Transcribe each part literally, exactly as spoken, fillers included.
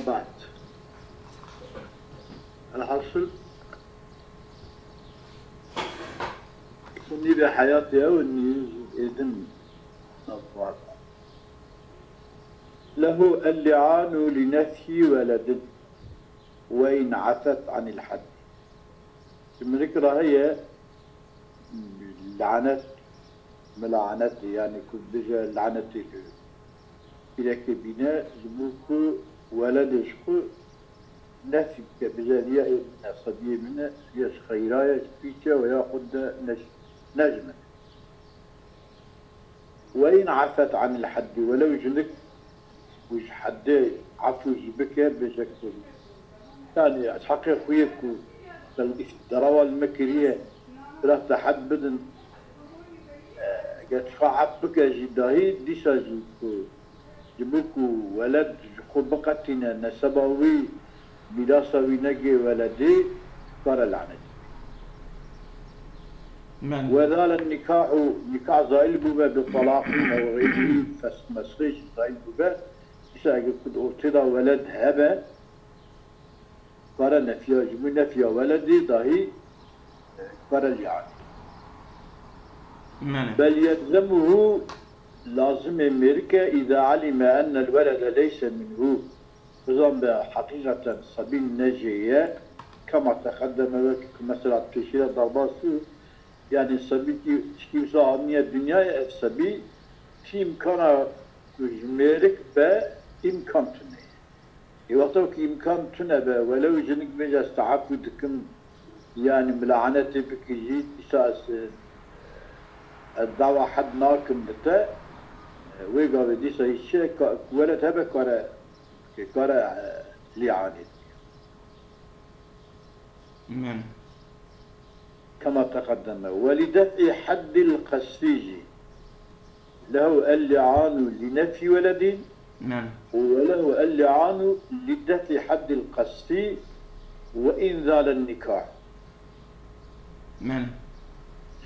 Bad. Elhasil, nîvê heyatê ew nî êdin navbar. Lehu el-li'anu li nefyi weledin ve in afet anil hadd. Ji mirik re heye lanet, milanet, yani ku bije lanetê li pîrekê bîne, ji bo ku weledê ji xwe nefî bike, bije, riya ê min e, sebiyê min e, riya ji xeyra ye, ji pîç e, û ya xwe de ne ji, ne ji min e. Ve in afet anil haddî, welew jinik û ji heddê efû jî bike, bêje ku, yani, ez heqê xwe yê ku derewa li me kiriye, bila te hed bidin, e, eger çiqa ef bike jî dahî, dîsa jî ku ji bo ku weled ji xwe biqetîne, neseba wî, mîrasa wî negê weledê, kare lanetî. Men. Wezale nîkahû, nîkah zayil bûbe bi talaqî ew xeyrî fes-, mesxê jî zayil bûbe. Îsa eger ku di ortê de weled hebe, kare nefiya, ji bo nefiya weledê dahî, e, kare lîanî. Men. Bel yelzemuhu, lazimê mêrik e, îza alime ennel welede leyse minhu. Bizan be heqîqeten sebî ne jê ye, kema teqedeme, wekî ku mesela pêşî re derbas bû, yani sebî kî tişkî wisa aniye dinyayê, ev sebî tî îmkana ku ji mêrik be îmkan tune ye. Ê wexta ku îmkan tune be, welew jinik bêje ez teefû dikim, yani milaenetê bike jî, dîsa ez, ez dawa hed nakim li te, wê gavê dîsa hîç çi, ka-, weled hebe kare Kê kare, e, lîanê dike. Men. Kema teqedeme. Ve li def'î heddil qesfî jî. Lehu el-li'anu li nefî weledîn. Men. Ve lehu el-li'anu li def'î heddil qesfî ve inzalen nikah. Men.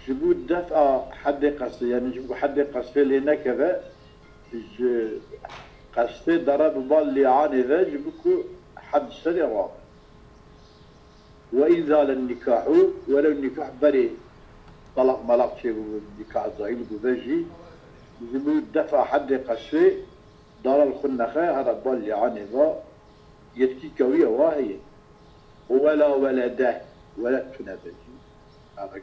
Ji bo def'a heddê qesfê, yani ji bo heddê qesfê lê nekeve, ji qestê dere bi bal lîanê ve, ji bo ku hed serê rabe. Ve inzalen nîkahû, welew nîkah berê talaq malaq çêbû, nîkah zayil bûbe jî, ji bo defa heddê qestê dara li xwe nexe, hera bal lîanê ve yetkî kewiye wa heye. Wela welede, weled tune be jî. Ev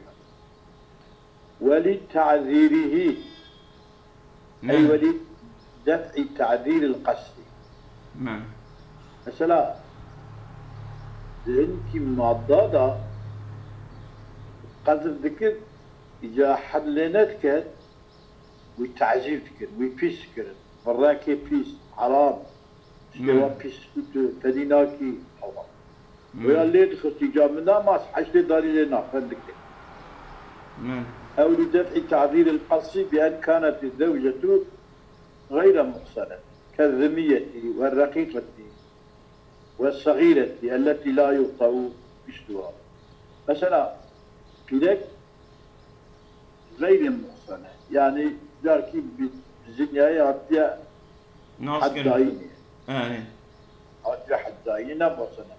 Welî te'zîrihî, ey welî def'î te'zîril qesdî. Mesela, di hinkî madda de qezf dikir, îca hed lê nediket, wî te'zîr dikir, wî pîs dikirin. Bi rekê pîs, heram, şêwa pîs û tu fedî nakî, hewa. Wêya lê dixistî, ca min da mas heştê darî lê naxin dike. Ew li def'î te'zîril qesî bi en kanet zewcetu gayre muhsenet, kezimiyeti ve reqîqeti ve sagîreti elleti la yu'tau misluha. Mesela, pîrek Xeyrê muhsene. Yani, carkî bi zinyayê hatiye Nas kirin. Heddayînê. He, he. Hatiye heddayînê, ne muhsene.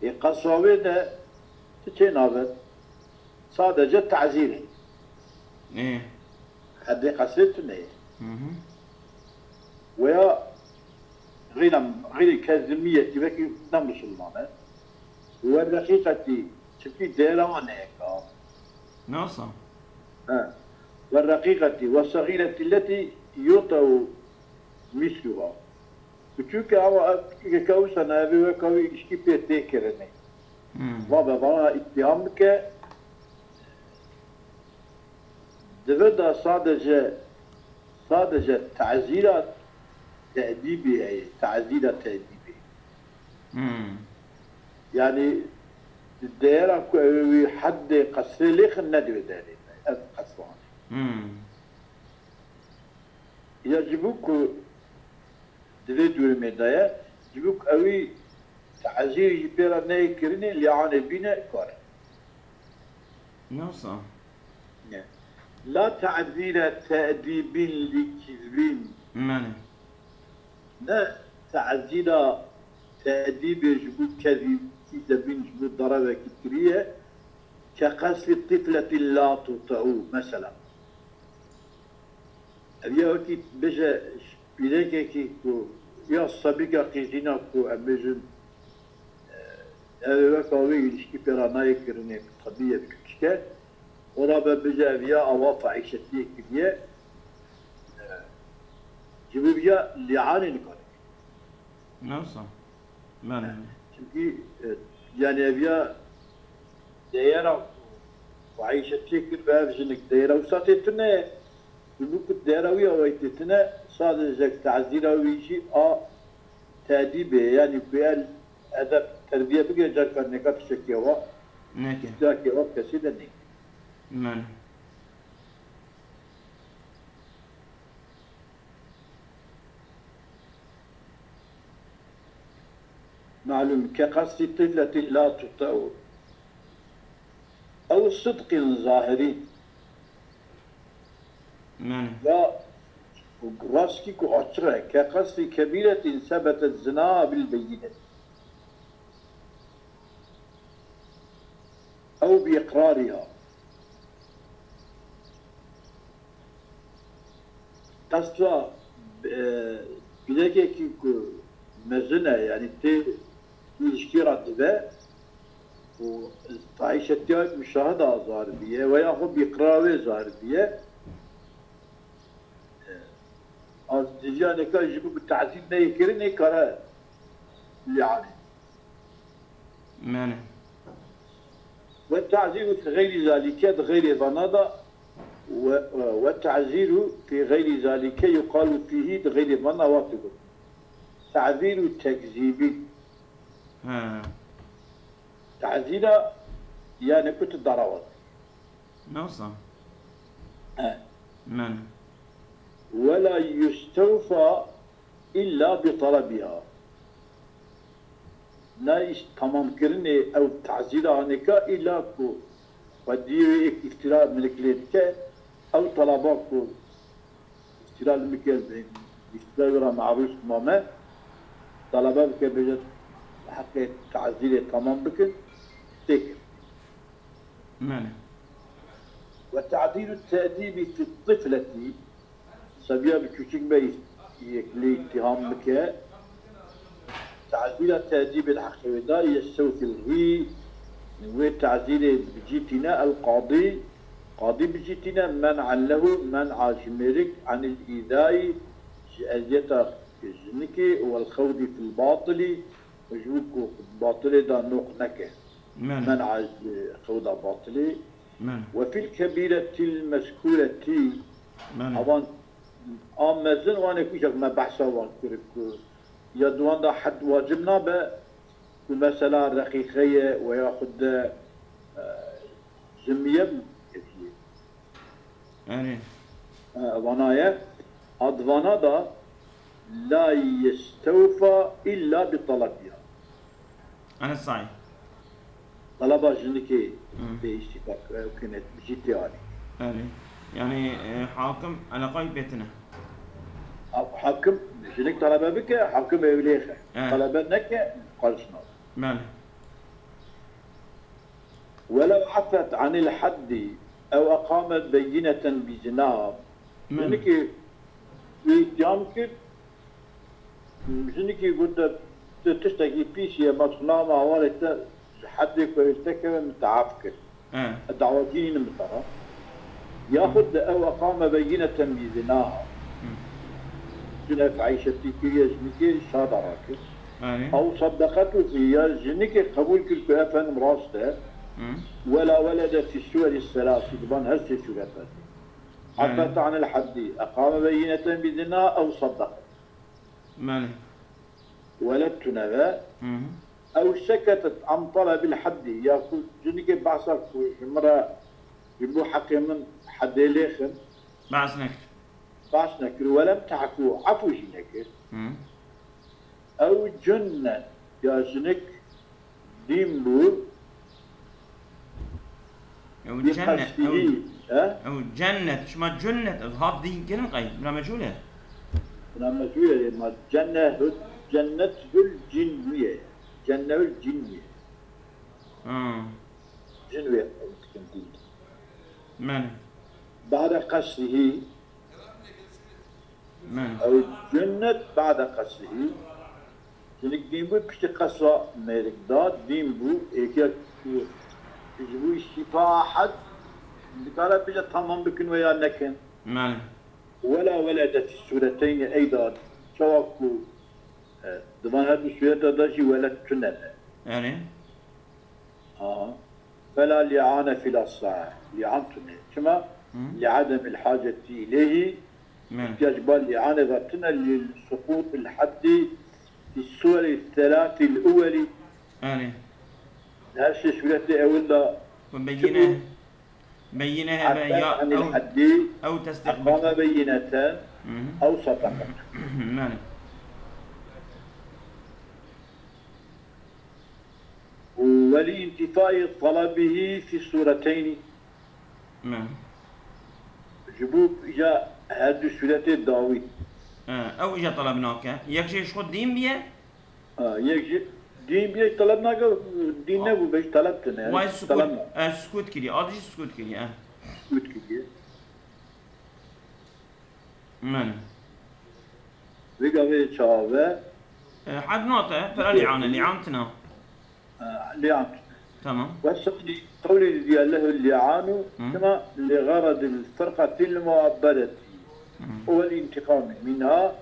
Ê, qesawê de ti çê nabe? Sadece tazîrê. Ê. Heddê qesê tune ye. Hı hı. Veya xeyra, xeyrê kezimiyetî, wekî ne musulman e. Ve reqîqetî, çimkî değera wan heye ka. Nasa. He. Ve reqîqetî, ve sagîretî letî yotew mîsluha. Çunke ama ev, ke wisa ne, evê weka wî ilişkî pê tê kirinê. Hmm. Va be vana îttiham bike, Di vir de sadece, sadece tazîra tedîbê heye, tazîra tedîbê. Hmm. Yani, di değera ku ew wî heddê qesrê lêxin ne divê derê. Ev qesran. Hmm. Ya ji bo ku Di vê durumê de ye, ji bo ku ewî tazîr jî pê re neyê kirinê, lîanê bîne kar e. Nasa. Ne. La ta'zîre te'dîbîn li kizbîn. Mene. Ne ta'zîra tedîbê ji bo kezî, î zebîn ji bo darevekî kiriye, ke qesdî tifletî la tuteu, mesela. Ev ya wekî bêje pîrekekî ku ya sebîka qîzîna ku em bêjin, e, ev ê weka wê îlişkî pê re nayê kirinê, tebî ye bi küçük e. Ora be bêje ev ya awa fahîşetiyê kiriye. E, ji bo viya lîanê nikare. Ne wisa? Belê. Çimkî, e, yani ev ya deyera ku fahîşetiyê kir be ev jinik deyera wisa tê tune ye. Ji bo ku deyera wî ya wey tê tune, sadece tezîra wî jî a tedîbê, yani ku el edeb terbiye bike, carka neka tiştekî wa, Neke. Tiştekî wa kesî de neke. Belê. Malûm, ke qesdî tifletî la tuteu. Ew sidqîn zahirî. Belê. Ya rastî ku açiq e, ke qesdî kebîretîn sebetet zina bil beyînet. Ew bi iqrarî ya. Qesda, e, binekekî ku mezin e, yani tê ilişkî re dibe û fahîşetiya muşahida zahir biye veya xwe bi iqrar wê zahir biye, e, az dijiya neka ji bo bi tezîr neyê kirinê kare lîanê. Mene. Ve ta'ziru fi gayri zalike, di gayri vana da, ve, ve ta'ziru fi gayri zalike yuqalu fihi, di gayri vana waqti got. Ta'ziru tekzibi. He. Ta'zira, yani ku tu darawat. Nasıl? He. Mene. Ve la yustewfa illa bi talabiha. Na iş tamamkirinê ew tazîra aneka illa ku xwediyê wê yek îftira minik lê dike, ew talaba ku îftira li min kir, îftira wê re marûz mame, talaba bike bêje heqê tazîrê tamam bikin, tê kir. Mene. Ve ta'dîlu te'dîbî fi tifletî, sebiya bi küçük be yek lê îttiham bike. Ta'dîla te'dîbê li heqê wê da yestewfil hî, wê ta'dîlê bi cî tîne el qadî, qadî bi cî tîne men'an lehu, men'a ji mêrik, anil îzayî, ji eziyeta jinikê, wel xewdî fil batilî, ji bo ku batilê da noq neke. Mene. Men'a ji xewda batilê. Mene. Ve fil kebiretil mezkuretî. Mene. Avan a mezin wan ê ku îcak me behsa wan kir ku ya di wan da hed wacib nabe ku mesela reqîqe ye ve ya xud de, e, jimiye bû. Erê. E, vana ye. A di vana da la yestewfa illa bi talabiha. Ene say. Talaba jinikê Hmm. tê îstîfak, e, kinet, jî tê anî. Erê. Yani, e, hakim eleqayî pê tine. Ha-, hakim, jinik talebe bike, hakim ewlêxe. Evet. Talebe neke, karışmaz. Mene. Welev afet anil haddi ew eqamet beyineten bi zina. Mene. Jinikê wê îtîam kir, jinikê got de, tu tiştekî pîs ye, me tunama havalê te ji heddê ku te keve min te af kir. He. Dawacî nînim bi te re. Yaxud de ew eqame beyineten bi zinaha. Hı. Jine fahîşetî kiriye, jinikê şada rakir. Erê. Ew saddeqetu fî, ya jinikê qebûl kir ku efendim rast e. Hı. Wela welede fî suwerî selasî, di van her sê sûrete. Erê. Afet anil haddî, eqame beyineten bi zina ew saddeqet. Mene. Weled tuneve. Hı hı. Ew seketet an talabil haddî, ya ku jinikê behsa ku ji min re, ji bo heqê min hedê lêxin. Behs nekir. Behs nekir. Welem te'fu, efû jî nekir. Hı. Ew cunnet, ya jinik dîn bû. Ew Bi cennet, qestî, ew, he? Ew cennet, şima cennet, ev hat dîn kirin qey, bira meçhûl e. Bira meçhûl e, ma cennet, Cennetül cin wî ye. Cennetül cin wî ye. Ha. Cin wê dikin dîn. Mene. Ba'de qesrihi. Mene. Ew cennet ba'de qesrihi. Jinik dîn bû, piştî qesra mêrik da, dîn bû, êkek ku ji bo şîfa hed, dikare bêje tamam bikin we ya nekin. Mene. Wela weledet sûreteynî eyda, çawa ku, e, di van her du sûreta de jî weled tune be. Yanî? Ha. Fela li'ane fil asah. Li'an tune. Çima? Hı. Li'ademil haceti ileyhi. Mene. Îhtiyac ba li'ane ve tune li suqutil haddi fi suweri thelathil uweli. Yanî? Her şey sûreti ewil de. Ve beyine. Beyine hebe ya ew, ew tesdîq bike. Aqame beyineten, hı hı, ew sadaqet. Mene. Û welî întifayî talabihî fî sûreteyni. Mene. Ji bo îja her du sûretê dawî. E, ew îja talab nake. Yek jê ji xwe dîn biye, Ha, yek jî dîn bîye taleb nake, dîn nebû, bêj taleb tune, yani, way sukut, taleb nake. E, sukut kiriye, a dijî sukut kiriye, e. Sukut kiriye. Mene. Vê gavê çawa ve? E, had nate, pera li'ane, li'an tine. E, li'an tine. Tamam. Ve sani qewlî diye lehu li'anu, hı, tima li gharadil firqatil muabbedeti. Hı. Vel intiqami minha.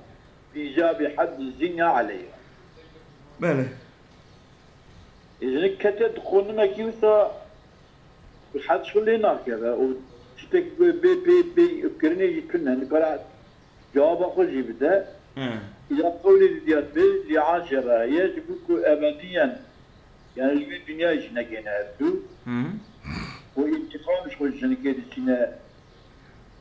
Bi îcabî heddî zîna aleyha. Belê. Ê, jinik kete di qonimekî wisa hed ji xwe lê nakeve û tiştek bê, bê, bê, bê kirinê jî tune, nikare cewaba xwe jî bide. He. Ya qewlê di diyar bê, lîan jê re heye, ji bo ku ebediyen, yani ji vê dinyayê jî negêne hevdû. Hı. Û întiqam ji xwe ji jinikê dişîne.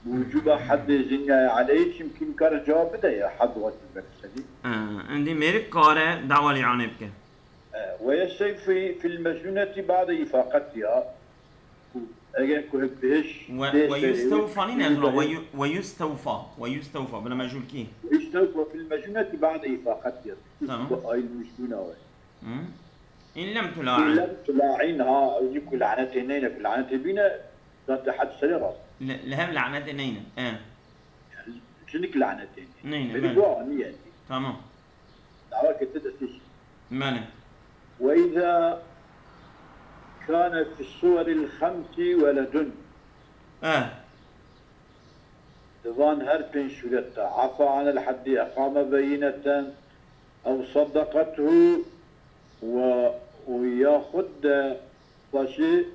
Wucuba heddê zinayê aleyhî çimkî nikare cewab bide ya hed wekî bersedî. E, endî mêrik kare dawa lîanê bike. E, ve yestewfî fil mecnûnetî ba'de îfaqetiha. Ku eger ku hikbihêş Ve, tê ve serê yustewfa nîne, wî zula, ve yu-, ve yustewfa, ve yustewfa, bila mecûl kî? Ve yustewfa fil mecnûnetî ba'de îfaqetiha. Tamam. Ku ayil mecnûna we. Hı. În lem tula'in. În lem tula'in, ha, ew jî ku lanetê neyne, ku lanetê bîne, Zaten hed serê rast. Li, li hev lanetê neyne. E. Yani, jinik lanetê neyne. Neyne, belê. Beri dua niye? Tamam. Dawa kete destê jî. Belê. Ve izâ kâne fis suweril xemsi weledun. E. Di van her pênc sûret de, afa anil heddî, eqame beyîneten, ew seddaqethu, ve, û yaxud de paşê,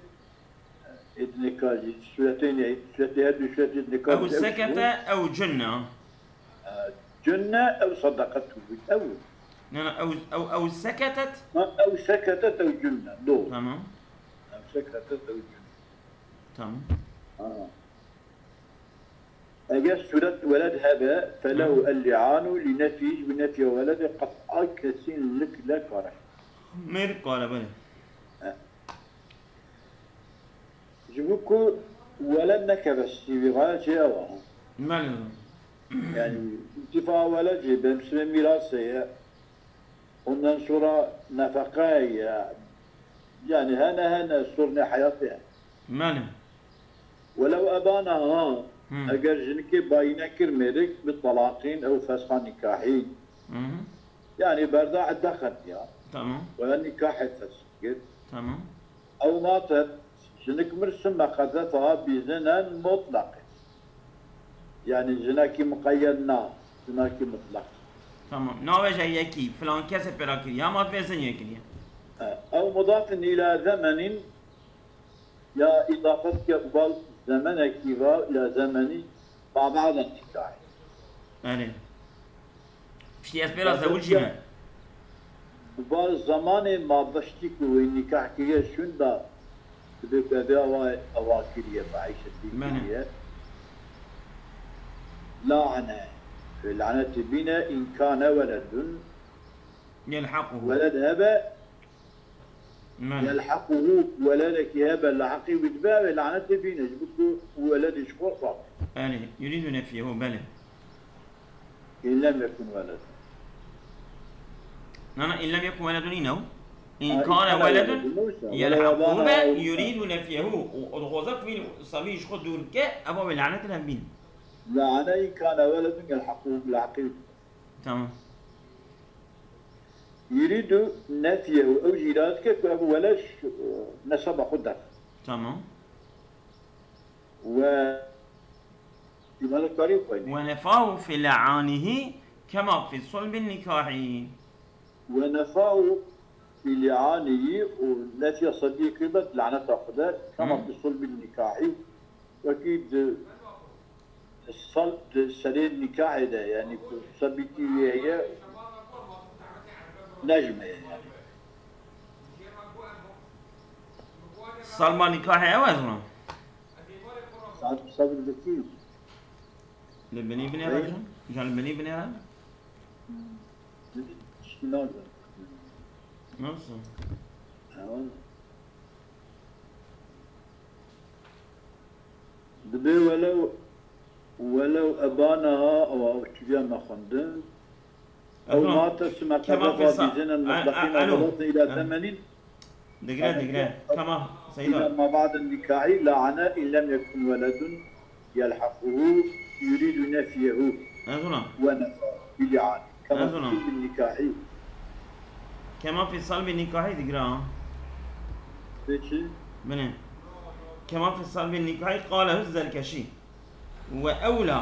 ê di nika jî, sûretên, sûretê her du sûretê di nika Ew jî, ew sekete, ew cunne. E, cunne, ew seddaqethu bû. Ew. Na, na, ew, ew, ew seketet. Ha, ew seketet, ew cunne. Doğru. Tamam. Ew seketet, ew cunne. Tamam. Ha. Eger sûret weled hebe, felehu Hı. el-li'anu li nefyî, ji bo nefya weledê qet'a kesînlik nekare. Mêrik kare, belê. He. Ji bo ku weled nekeve sîvî, xaya çê ew a. Belê. Yani, întifa weled jî, bemsime mîrasê ye. Ondan sonra nefeqe ye. Yani hene hene sorunê heyatê ye. Belê. Welew ebana ha, Hı. eger jinikê bayîne kir mêrik bi talaqîn ew fesxa nikahî. Hı hı. Yani berda idde xetiya. Tamam. Weya nikahê fesh kir. Tamam. Ew matet, jinik mir sümme qezefa bi zinen mutlaqî. Yani jinekî muqeyyed na, jinekî mutlaq. Tamam. Navêje yekî, filan kesê pêra kiriye, ya ma divê zinyê kiriye. E, ew mudafin îla zemenin ya îdafet ke bal zemenekî va îla zemenî ma ba'den nikahî. Erê. Piştî ez pêra zewicîme. Bi bar zemanê ma piştî ku wê nîkah kiriye şûn da, dibe bevê awa, awa kiriye, bi Eyşetî Mene. kiriye. La'ne, wê lanetê bîne, in kane weledun, Yelhaquhu. weled hebe, Mene. yelhaquhu, weledekî hebe, leheqî wî dibe, wê lanetê bîne, ji bo ku weledê ji xwe xwe. Erê, yurîdu nefyehu, belê. In lem yekun weled. Na, na, in lem yekun weledun nîne. In Ha, in kane kana weledun weledun, wisa, yelhequhu welew be abana yuridu nefyehu. Û, û dixwaze ku vî sebî ji xwe dûr bike, eva wê lanet lem bîn. La'ane in kane weledun yelhequhu bi lehqî. Tamam. Yuridu nefyehu, ew jî îrade dike ku ev weled ji neseba xwe derxe. Tamam. Ve Îmana karî xweyne. Ve nefahu fi le'anihi kema fi sulbin nikahi. Ve nefahu fi li'anihi û nefya sebiyê kir be laneta xwe de kema Hı. fi sulbin nikahi. Wekî di, di sal, di serê nikahê de, yani ku sebîtî wê heye, nejme ye yani. Salma nikahê ew ez ona. Saet sabir dikî. Li binî binêre Hey. can? Can li binî binêre? Şinazim. Nasıl? Tamam. Dibê welew, welew ebanaha, ew çiviya me xwendin. Ew Efendim, mate sime kema qezefa fisa-, bizinen a-, a-, mutlaqîn alo. Ew ila Ha. zemenin. Digre, digre. Tamam, Seyda. Ila ma ba'den nikahi la'ane in lem yekun weledun yelhaquhu yuridu nefyehu. Ez ona. Ve nefa. Bili'an. Kema Ez ona. fil bin nikahi. Kema fi salbi nikahi digre ha. Peki. Bine. Kema fi salbi nikahi qalehu Zerkeşi. وأولى،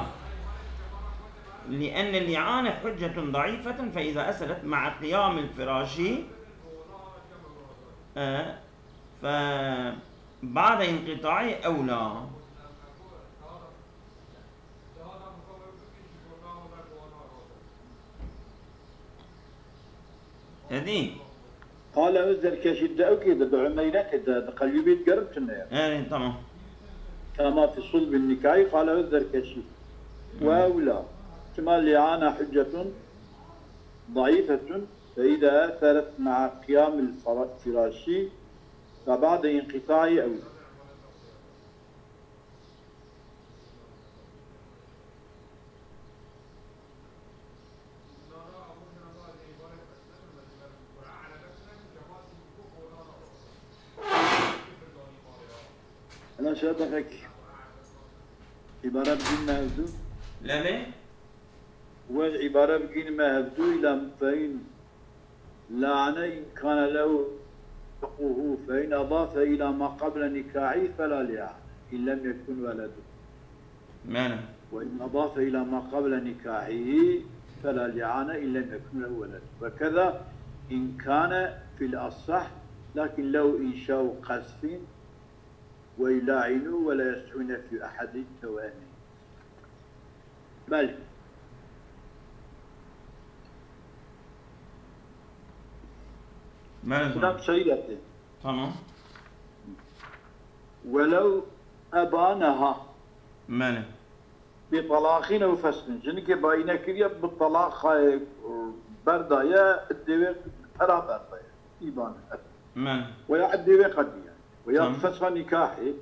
لأن الإعانة حجة ضعيفة، فإذا أسدت مع قيام الفراش، آه، فبعد انقطاعه أولى. Hêdî. Qalehu Zerkeşî di ewkê de, di Umeyretê de, di Qelûbî digerin tune ye. Erê, tamam. Kema fi sulbin nikahi, qalehu Zerkeşî. Hı. Ve ewla, kima li'ana hüccetun zayıfetun, fe idâ eseret ma'a qiyamil fira-, firâşî, fe ba'de inqitâi ewla. Ana şerbexek îbare bigînme hevdû. Leme? Wez îbare bigînme hevdû îla mutfeîn. لعن إن كان له حقه، فإن أضاف إلى ما قبل نكاحه فلا لعان إن لم يكن ولده. Mene. وإن أضاف إلى ما قبل نكاحه فلا لعان إن لم يكن له ولد. وكذا إن كان في الأصح، لكن له إنشاء قذف ويلاعن ولا يصح نفي أحد التواني. Belê. Belê, Hocam tamam. Şeîr yaptı. Tamam. Welew ebanaha. Belê. Bi talaqin ew fesxin. Jinikê bayîne kiriye bi talaq, e, berdaye, iddê wê pera berdaye. Îbane. Belê. Weya iddê wê qediye. Weya Tamam. fesxa nikahê.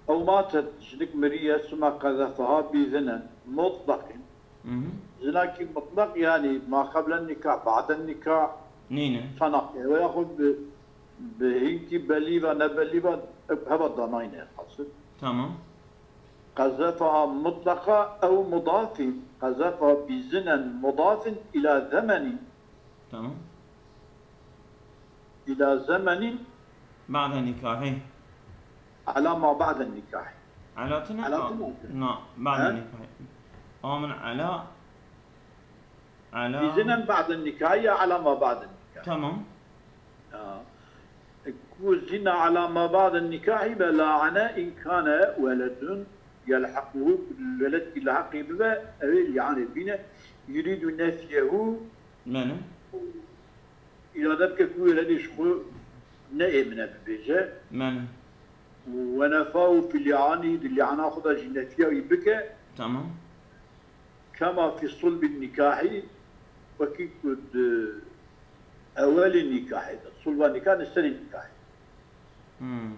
Ew matet, jinik miriye, suma qezefaha bîzinen mutlaqîn. Hı hı. Jinakî mutlaq, yanî ma qeblen nikah, ba'den nikah Nîne. fenaqe. Weya xwe bi, bi hinkî belî ve nebelî ve heva danayne hasil. Tamam. Qezefaha mutlaqa ew mudafîn. Qezefaha bîzinen mudafîn ila zemenî. Tamam. Ila zemenîn Ba'de nikahî. Ala ma ba'den nikahî. Ala tine? Ala tine. Na, ba'de He? nikahî. Amin ala, ala. Bîzinen ba'den nikahî ya ala ma ba'den nikahî. Tamam. Ya. Ku zina ala ma ba'den nikahî be la'ane in kane weledun yelhaquhu, weled ki lehaqî bibe, ew ê li'anê bîne, yuridu nefyehu, Mene. Îrade bike ku weledê ji xwe neêmine bibêje. Mene. Û wenefahu fi li'anî, di li'ana xwe de jî nefiya wî bike. Tamam. Kema fi sulbin nikahî, wekî ku di ewelê nikahê de, sulba nikah li serê nikahê. Hmm.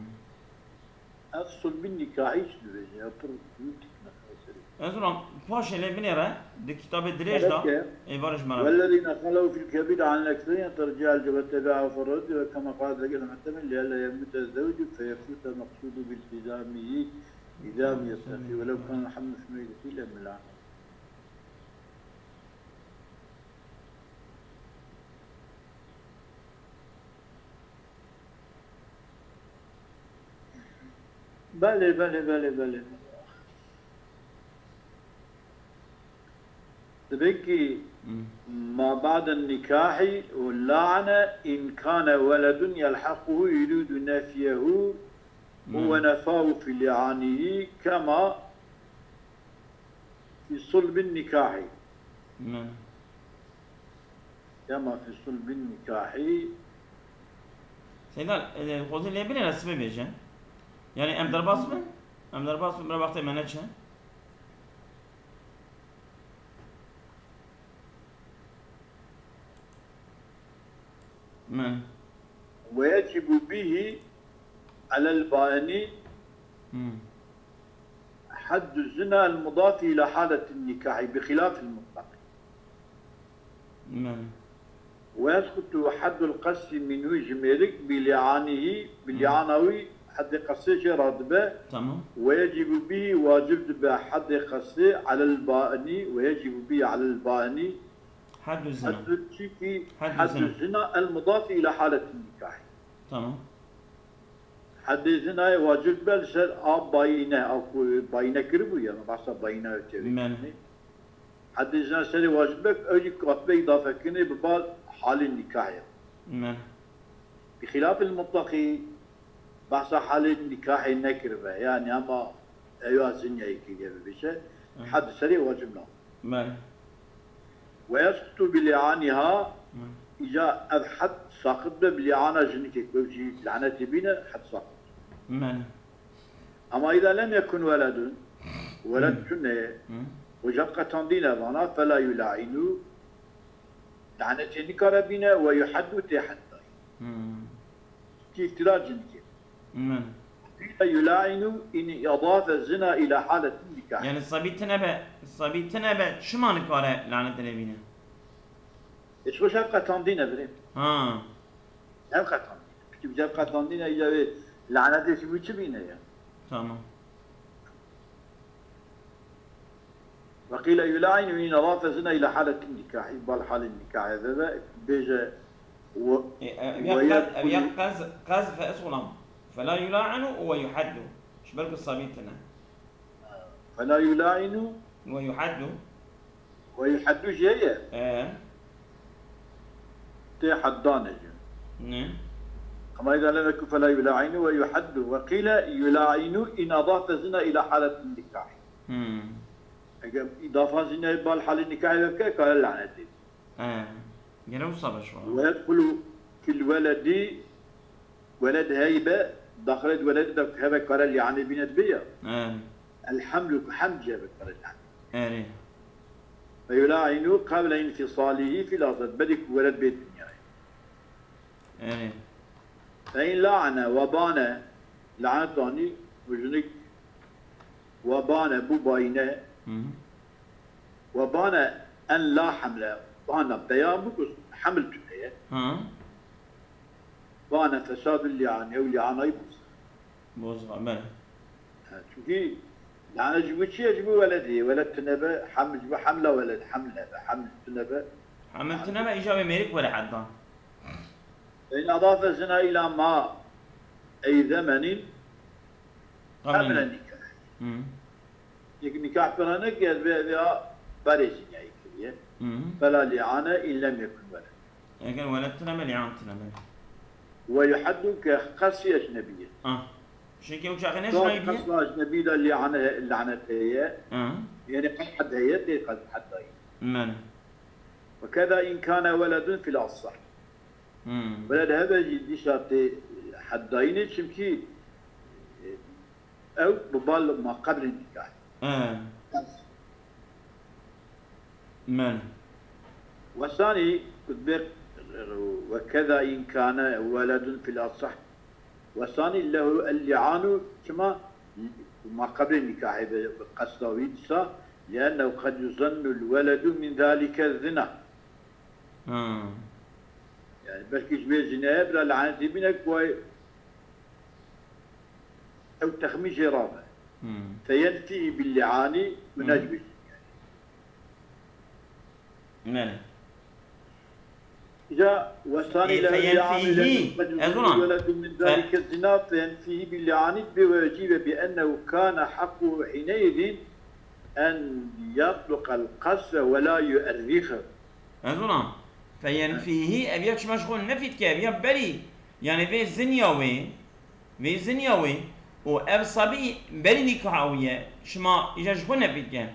Ev sulbin nikahî çi dibêje? Ya pir hûn dikine serê. Ez ulan paşê lê binêre, di kitabê dirêj de, Belke. Êvarê ji me re. والذين خلوا في الكبير عن الأكثرين ترجع الجبهة تبعه فرد وكما قال ذلك المحتمل لئلا يموت الزوج فيفوت المقصود بالتزامه إذا لم يستفي ولو كان الحمل في ميلته لم يلعن. Belê, belê, belê, belê. Dibê ki Hmm. ما بعد النكاح واللعنة إن كان ولد يلحقه يريد نفيه Hmm. ونفاه في لعانه كما في صلب النكاح. Hmm. Kema fi sulbin nikahî. Seyda, e, xwezî lê binêre sibê bêje. Yani em derbas bin? Em derbas bin, bira wextê me neçe. Me. ويجب به على البائن Hmm. حد الزنا المضاف إلى حالة النكاح بخلاف المطلق. Belê. ويسقط حد القذف منه ji mêrik bi li'anihi, bi Hmm. li'ana wî hedê qesê jê radibe. Tamam. ويجب به wacib dibe hedê qesê على البائن ويجب به على البائن Heddu zina. حد çi ki Heddu حد zina. الزنا المضاف إلى حالة النكاح. Tamam. Hedê zinayê wacib be li ser a bayîne, a ku bayîne kiribû ya, me behsa bayîna tevî Belê. kirinê. Hedê zina serê wacib be, ew jî katbe îdafe kirinê bi bal halê nîkahê. Belê. Bi xilafil mutlaqî behsa halê nîkahê nekiribe. Yani ama ew ya zinyayê kiriye bibêje, Hı. hed serê wacib nabû. Belê. ويسقط بلعانها Hı. Îca ev hed saqit be bi li'ana jinikê ku ew jî lanetê bîne, hed saqit. Belê. Ama إذا لم يكن ولد, weled Hı. tune, Hı. û jeb qetandîne vana, فلا يلعن, lanetê nikare bîne, ويحد tê hed dayî. Hı. Ki îftira cinikê. Hı. قيل يلعن إن أضاف الزنا إلى حالة النكاح. Yani sabî tine be, sabî tine be, çima nikare lanet lê bîne? Hiç xwe şev qetandîne birê. Ha. Ev qetandîne. Piştî bi cev qetandîne, îca wê lanetê ji wî çi bîne ya? Tamam. وقيل يلعن إن أضاف الزنا إلى حالة النكاح. Bal halê nikahê veve, bêje, we-, E, e, ev ya qez-, ev ya qez-, qezf e, ez xulam. فلا يلعن ويحد. Ji ber ku sabî tine. فلا يلعن ويحد. ويحد jê ye. E. Tê heddan e jî. Ne? Ama îda lem yekun fela yula'inu ve yuhaddu. Ve qîle yula'inu in adafe zina ila haletin nikah. Hmm. Eger îdafa zinayê bal halê nikahê ve bike, kare lanetê. E. Gene wisa be şu an. Ve yedhulu fil weledi, weled heybe, daxilê weled de heve kare li'anê bîne dibe ya. E. El hamlu ku heml jê ve kare li'anê. Erê. Ve yula'inu qable infisalihi fil azad. Berî ku weled bê dinyayê. Erê. Fe in la'ane ve bane, lanet anî, û jinik ve bane, bû bayîne. Hı hı. Ve bane en la hamle, bana beyan bû ku heml tune ye. Hı. Bane fesadul li'an, ew li'anayî bû. Bozma, belê. Ha, çünkü lane ji bo çi ye? Ji bo weledê. Weled tune be, hem-, ji bo hemla weled, heml nebe, heml tune be. Heml tune be, îca wê mêrik were heddan. Fe in adafe zina ila ma ey zemenin Qable qable nikah. Hı. Yek nikah pira nekir, vê, vê a berê zinayê kiriye. Hı. Fela li'ane in lem yekun weled. Eger weled tune be, li'an tune be. Ve yuhaddu ke qesî ecnebî ye. Ah. Şekê ew çaxê ne jinayî bîye? Qesla ecnebî de li'ane, lanet heye. Ah. Yani qed hed heye, tê qed hed dayî. Mene. Ve keda in kane weledun fil asah. Hmm. Weled hebe jî dîsa tê hed dayînê, çimkî, e, ew bi bal ma qeblê nikah. He. Mene. Wesanî kutbê ve keda in kane weledun fil asah. Wesanî lehu el li'anu, çima ma qeblê nikahê bi, bi qesda wî dîsa لأنه قد يظن الولد من ذلك الزنا. Ha. Yani belkî ji wê jinayê bira lanetî bîne ku ew texmîn jê rabe. Hmm. Feyenfîhî bil li'anî û Hmm. ne ji wê jinayê. Belê. Îca wesanî Ê, lehu li'anî feyenfîhî. Lehu qed Ez ona. Yuzî weledu min Fe- zalike zina feyenfîhî bil li'anî bi ve ecîbe bi ennehu kâne haqqû hineyzîn en yatluqel qasfe ve la yuerrîxe. Ez ona. Feyenfîhî, ev ya çima ji xwe nefî dike, ev ya berî. Yani vê zinya wê, vê zinya wê û ev sabî berî nîkaha wî ye. Çima îca ji xwe nefî dike?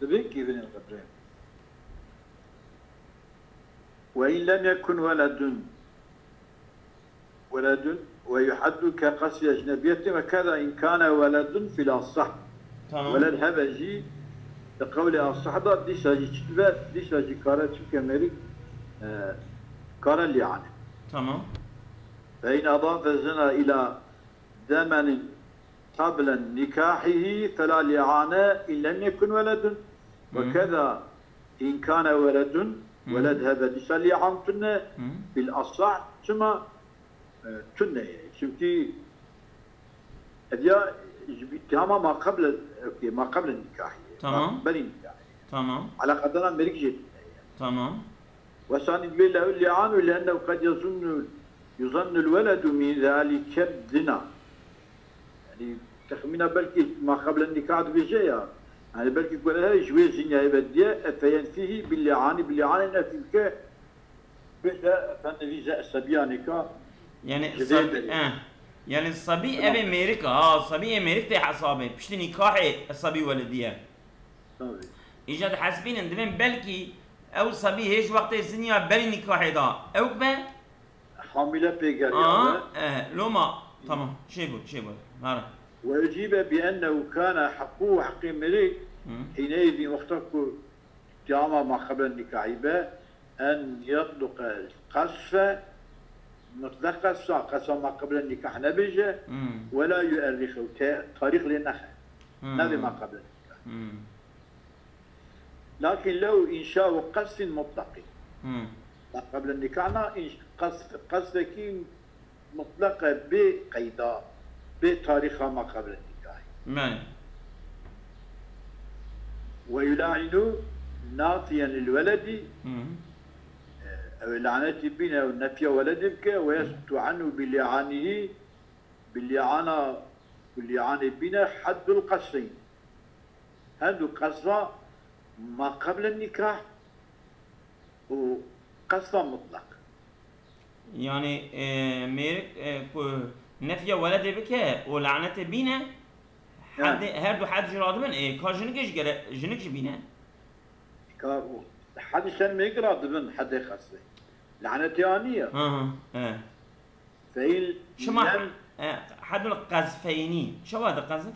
Divê kîvinên qedrê. Ve in lem yekun weledun. Weledun ve yuhaddu ke qasfi ecnebiyetin ve keda in kâne weledun fil asah. Tamam. Weled hebe jî di qewlê asah da dîsa jî çi dibe, dîsa jî kare çimke mêrik, e, kare lîane. Tamam. Ve in adafe zina ila zemenin qablen nikahihi fela li'ane in lem yekun weledun. Ve Hı. keda in kâne weledun, Hı. Weled hebe dîsa lîan tune, Hı. Bil asah, çima, e, tune ye? Çimkî ev ya ji bi-, îttihama ma qeble, okey, ma qeble nikahî ye. Tamam. Ma berî nikahî ye. Tamam. Eleqedara mêrik jê tune ye. Tamam. Wesanî divê lehu lîanu li ennehu qed yezunnu, yuzannu l-weledu min zalike zina. Yani texmîna belkî ma qeble nikah dibêje ya. Yani belkî ku her ji wê zinyayê ve diye, e, feyenfîhî bil lîani, bil lîanê nefî bike, bêje, efendi vîze esebiyanê ka Yani ji vê sabî, derê. eh. Yani sabî Tamam. Evê mêrik, ha, sabî ê mêrik tê hesabê. Piştî nikahê sabî welediye. Tabii. Îca dihesibînin, divên belkî ew sabî hêj wextê zinya berî nikahê da ewk be. Hamile pêgeriya Aha, be. Eh, loma, tamam, çêbû, çêbû. Hara. Ve ucibe bi ennehu kâne haqqû, heqê mêrik, Hı. Hîneyî wexta ku tiyama ma qeblen nikahî be, en yatluqe qasfe, mutlaq qasfa, qasfa ma qeblen nikah nebêje, Hmm. Wela yuerrîxe, te-, tarîx lê nexe. Hmm. Navê ma qeblen nikah. Hmm. Lakin lew înşa û qasfin mutlaqî. Hmm. Ma qeblen nikah na înş-, qasf, qasfekî mutlaq e, bê qeyda, bê tarîxa ma qebl nikahî. Belê. Ve yula'inu nafiyen lil weledî, Hı hı. Ew ê lanetî bîne û nefiya weledî bike, ve yeskutu anhu bi li'anihi, bi li'ana, bi li'anê bîne heddul qasfeyn. Hendu qasfa ma qebl nikah û qasfa mutlaq. Yani, e, mêrik, e, ku nefiya weledê bike û lanetê bîne, Ha. Hedê, her du hed jî radibin, e, ka jinikê jî gere-, jinik jî bîne. Ka hed ser mêrik radibin hedê qasfê. Lanetê anî ye. Hı hı, he. Feîl Çima lem he-, hedul qezfeynî. Çawa di qezf?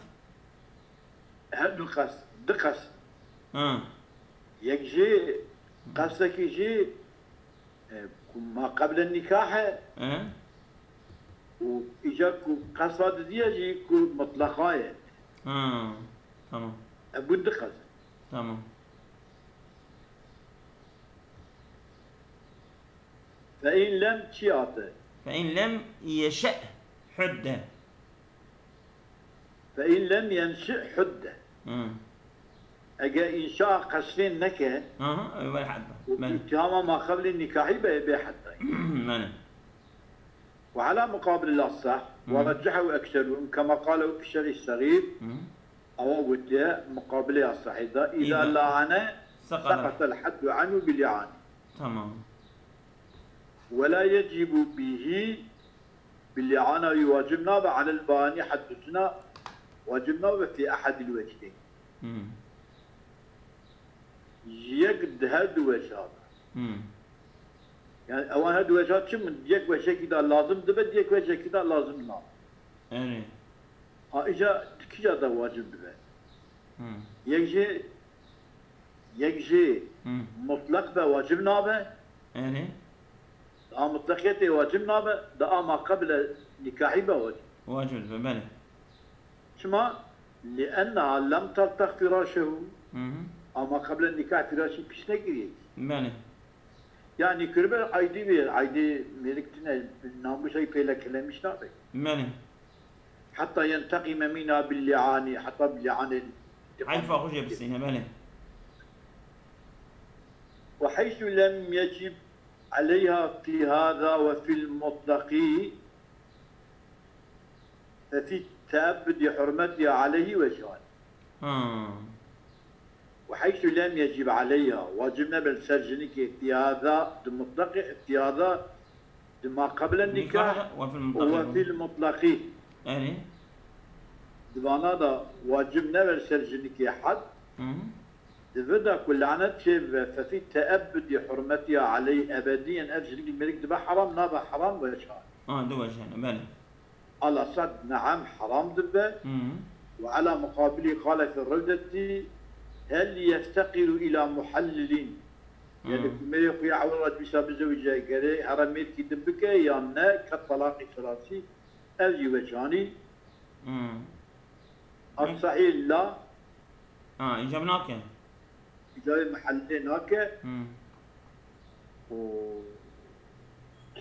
Her du qas, du qas. Ha. Yek jî, qasekî jî, e, ku ma qeble nîkah e Hı. Û îcar ku qesfa didiye jî ku mutleqa ye. Ha. Tamam. E, bû du qas. Tamam. Fe in lem çi hate? Fe in lem yeşe hudde. Fe in lem yenşi hudde. Hı. Eger înşa qesfên neke, Aha, ew were hedda. Û Belê. Îttihama ma qeblê nîkahî be, bê hedda. Belê. Ve ala muqabilil asah, Hı. Ve reccehehu ekserûn, kema qalehu fi şerhi segîr, Hı. Ewa gotiye muqabilê asahî de, îza Îza. La'ane, Seqata. Seqatel heddu anhu bil i'ane. Tamam. Ve la yecibu bihi, bil i'ana wî wacib nabe, alel bani heddu zina, wacib nabe fi ehedil wecdeyn. Hmm. Ji yek di her du weca de. Hmm. Yani ewan her du weca çi min? Yek weşekî de lazim dibe, di yek weşekî de lazim nabe. Erê. Ha, îca di kîja de wacib dibe? Hmm. Yek jê, yek jê Hmm. Mutlaq be, wacib nabe. Erê. Di a mutlaqiyetê wacib nabe, di a ma qeble nîkahî be wacib. Wacib dibe, belê. Çima? لأنها لم تلتق فراشه. Hı hı. Ama qeblen nikah firasî pîs nekiriye. Belê. Yani kiribe aydî vê, aydî mêrik tine, namûsek pê lekelemîş nabe. Belê. Hatta yenteqime mina bil li'ani, hatta bi li'anê. Heyfa xwe jê bisîne, belê. Ve heysu lem yecib aleyha fi hâzâ ve fil mutlaqî, fe fi teebbudi hurmetiha aleyhi vechan. Ha. Ve heysu lem yecib aleyha, wacib nebe li ser jinikê, fi hâzâ, di mutlaqê, fi hâzâ, di ma qeblen nikah, nikah ve fil mutlaqî. Ve fil mutlaqî. Yani? Di vana da wacib nebe li ser jinikê had, Hı hı. Di vir de ku lanet çêbibe, fe fi teebbudi hurmetiha aleyh, ebediyen ev jinik mêrik dibe heram, nabe heram, wechan. Ha, du wechan, belê. Ala sad neam heram dibe. Hı hı. Ve ala muqabilî qale fi rewdetî, hel yefteqiru ila muhellilin. Yani Hı. ku mêrê xwe ya ewil re dîsa bizewice, gerê here mêrkî din bike, yan ne, ket talaqî selasî, ev jî wecanî. Hı. As sahîh la. Ha, îcab nake. Îcabê mehellê nake. Hmm. Û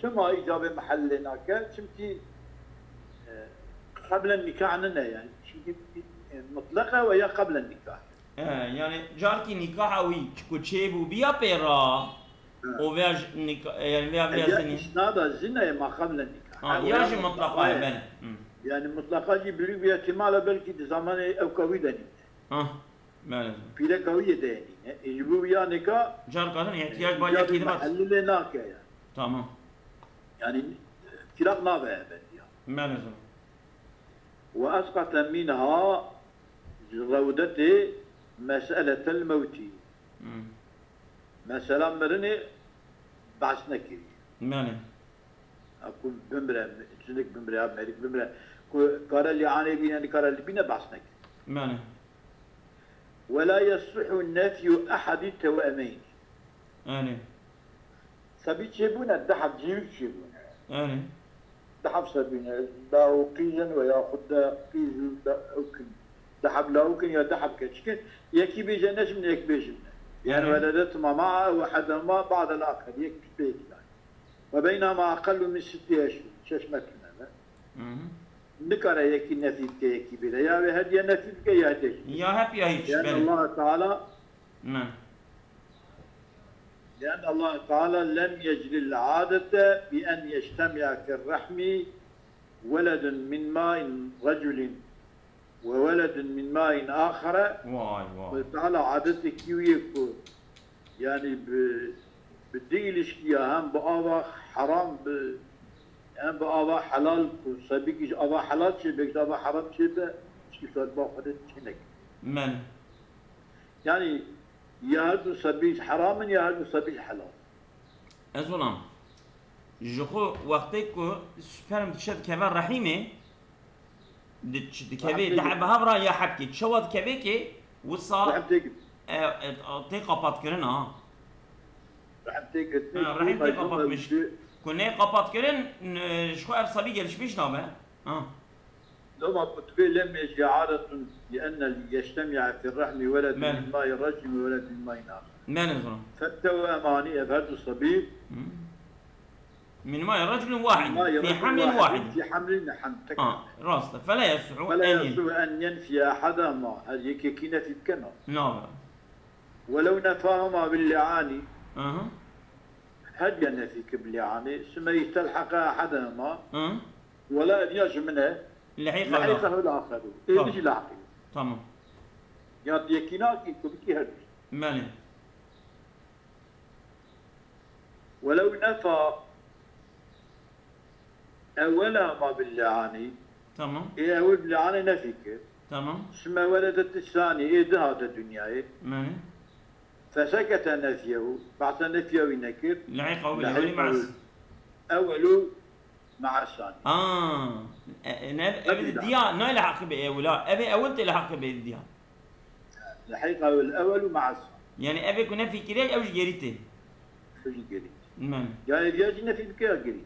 çima îcabê mehellê nake? Çimkî, e, qeblen nikah nine yani. Çimkî, e, mutlaq e ve ya qeblen nikah. E, yani carkî nikaha wî çi ku çêbû biya pê ra, Hı. û vêya ji nika-, yani vêya, vêya E, ya zinî. Îsnada zina ye ma qeblen nikah. Ha, Ha, ya o ya jî mutlaqa ye, mutlaka ye. Belê. Hı. Yani mutlaqa jî bilî bi ihtimala belkî di zamanê ewka wî de nîne. Ha. Belê. Pîreka wî yê de nîne. E, ji bo ya nika Car kadın ihtiyaç e, var ya îcabê kelimat. Mehellê lê nake ya. Tamam. Yani, e, firaq nabe ebediya. Belê. Ve esqate minha, ji rewdetê meseletel mewtî. Hmm. Mesela mirinê behs nekiriye. Belê. Ha, ku bimre, jinik bimre, ya mêrik bimre. Ku kare lîanê bîne, nikare li bîne behs nekiriye. Belê. Ve la yesihu nefyu ehadî tewemeyn. Belê. Sebî çêbûne, du heb cîwik çêbûne. Erê. Du heb sebî ne, da û qîz in ve yaxud de qîz û da û kin. Du heb lawik in ya du heb keçik in. Yekî bêje ne ji min, yek bêje min. Yani Erê. Weledet ma ma'a ve hedema ba'del akhar. Yek piştî yekî. Ve beynama aqallu min sitti eşhur. Şeş meh tune be. Hı hı. Nikare yekî nefî bike, yekî bêre. Ya wê hediye nefî bike, ya hediye. Ya hep ya hiç, Yani belê. Allah Teala Ne. لأن الله تعالى لم يجر العادة بأن يجتمع في الرحم ولد من ماء رجل وولد من ماء آخر. Vay, vay. Xwedê Teala adetekî wî ye ku, yani bi, bi di ilişkiya hem bi ava heram bi, hem bi ava helal ku sebîkî ji ava helal çêbe, ji ava heram çêbe, çi şerba Xwedê çênek. Men. Yani ya her du sebî heram in, ya her du sebî helal. Ez olam. Ji xwe wextê ku sperm dişe dikeve rehîmê, di-, dikeve Rehîmê deheb hevra ya hebkê, çawa dikeve ki wisa Rehim tê girt. e, e, tê qapatkirin ha. Rehim tê girt. Ha, rehim tê qapatmiş. Ku nê qapatkirin, n-, ji xwe ev sebî gelişmiş nabe. Ha. Loma ku divê lem yecri adetun li enne yectemi'a fi rehmi weledun Belê. min ma'i racim ve weledun min ma'in akhar. Belê zora. Fettewemani ev her du sebî Hı. Min ma'i racim wahid. Ma'i Fi racim hamlin wahid. Wahid. Fi hamlin hem tek Ha, hamle. Rast. Fela yasuhu Fela en yen- yasuhu en yenfiye ahadahuma. Her yekekî nefî bike na. Nabe. Welev nefahuma bil li'ani. Aha. Her ya nefî kir bi li'ani. Süme istelhaqa ahadahuma. Hı. Wela ev ya ji min e. Lehiqa Lehiqehu l-axeru. Ê Tamam. Min jî lehiqî. Tamam. Ya yekî nakî ku bikî her du. Belê. Welew nefa ewwelahuma bil li'ani. Tamam. Ê ewil bi li'anê nefî kir. Tamam. Sümme weledet sanî. Ê di hate dinyayê. Belê. Fesekete nefyehu. Behsa nefya wî nekir. Lehiqehu bil ewweli Lehiqehu ma'as. Ewwelu Ma'a sani. Ha. E, e, ne, ev Tabii diya, ne le hakkı be evla. Ev evvel te le hakkı be diya. Lehiqehu el-ewwelu ma'a sani. Yani ev ku ne fikire, ev geri te. Ev jî geri. Men. Ya ev ya jî ne fikire ya geri.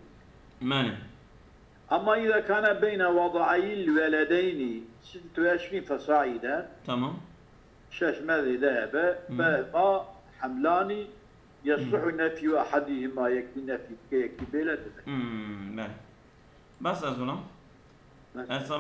Men. Ama îza kane beyne wada'ayil weledeynî, sittî ve eşrîn fesaîde, Tamam. şeş me zêde hebe, Hmm. fehuma hemlani yesluhu nefyu ahadihima, yekî nefî bike, yekî bêle demek. Hmm, belê. Bes ez gulam. Bes. Ez sala